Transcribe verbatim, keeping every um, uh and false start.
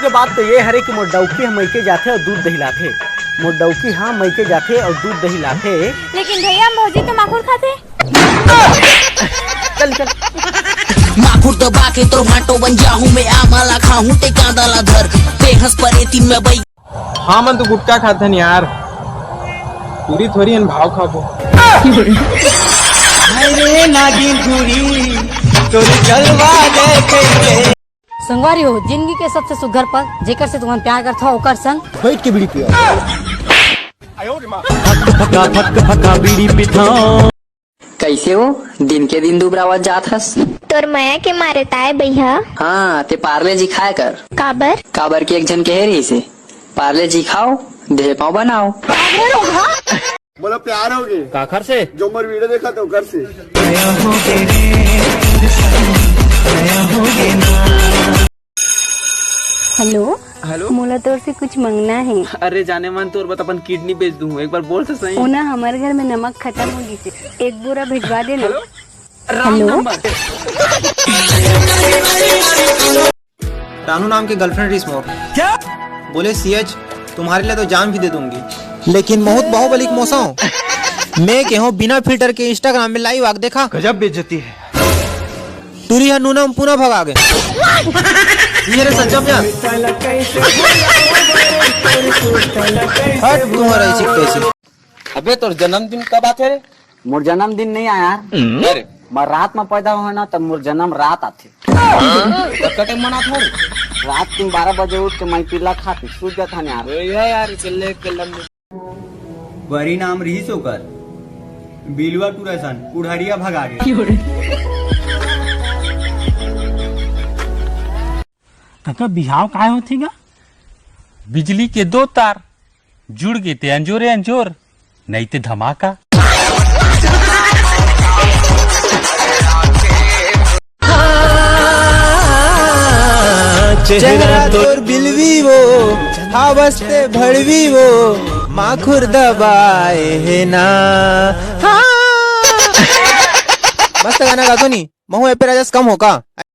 बात तो ये हरे कि मोर डौकी ह मइके जाथे अउ दूध दही लाथे। मोर डौकी ह मइके जाथे अउ दूध दही लाथे। लेकिन भैया, भौजी तो माखुर खाथे। चल, चल। माखुर दबा के तोर भांटो बन जाहूं मैं, आमा ला खाहूं ते कांदा ला धर, ते हंस परे तीन में बई। हाँ, मन तो गुटखा खाथन यार, पूरी थोड़ी हन भाव खाबो। अरे नागिन टूरी, तोर जलवा देखे। संगवारी हो, जिंदगी के सबसे सुघर पल, जेकर से तुमन प्यार करथो, ओकर संग बैठ के बीड़ी पियो। फका फक फका बीड़ी पिथाओ। कैसे हो, दिन के दिन दुबरावत जात हस? तोर मया के मारे ताय बइहा। हाँ, ते पार्ले जी खाए कर। काबर? काबर के एक झन कहे रहिसे, पार्ले जी खाओ, देह पाँव बनाओ। बोला प्यार हो गए। काखर से? जो मर वीडियो देखा तो घर से। हेलो। हेलो। मोला तोर से कुछ मंगना हे। अरे जाने मन, तोर बर अपन किडनी बेच दूं, एक बार बोल तो सही। ओना, हमर घर में नमक खत्म हो गिसे, एक बोरा भिजवा देना। हेलो। रानू नाम के गर्लफ्रेंड रिस मोर। क्या? बोले, सीएच, तुम्हारे लिए तो जान भी दे दूंगी, लेकिन बहुत बाहुबली के मोसा हूँ। मैं के हूँ, बिना फिल्टर के इंस्टाग्राम में लाइव आके देखा। गजब बेइज्जती है। टूरी हा नूना में पूना भगा गे। ये रे सच्चा प्यार। हट तुम्हारा इसी कैसी। अबे तोर जन्मदिन कब आथे रे? मोर जन्मदिन नहीं आया यार। अरे। मैं रात में पैदा हुआ ना, तब मोर जन्म रात आथे। कतका टाइम मनात हो? रात के बारह बजे उठ के मैं पिल्ला खा के सूत जात हन यार। वही है यार, इकल्ले इकल्ले में। बरी नाम रहीस ओकर, बिलवा टूरा सन, उड़हरिया भगा गे। कका, बिहाव काय होथे गा? बिजली के दो तार जुड़ गे ते अंजोरे अंजोर, नहीं ते धमाका। चेहरा तोर बिलवी वो, हवस ते भड़वी वो, माखुर दबाए हे ना। हाँ। मस्त गाना गाथो नी, महू एपे राजस कम हो का?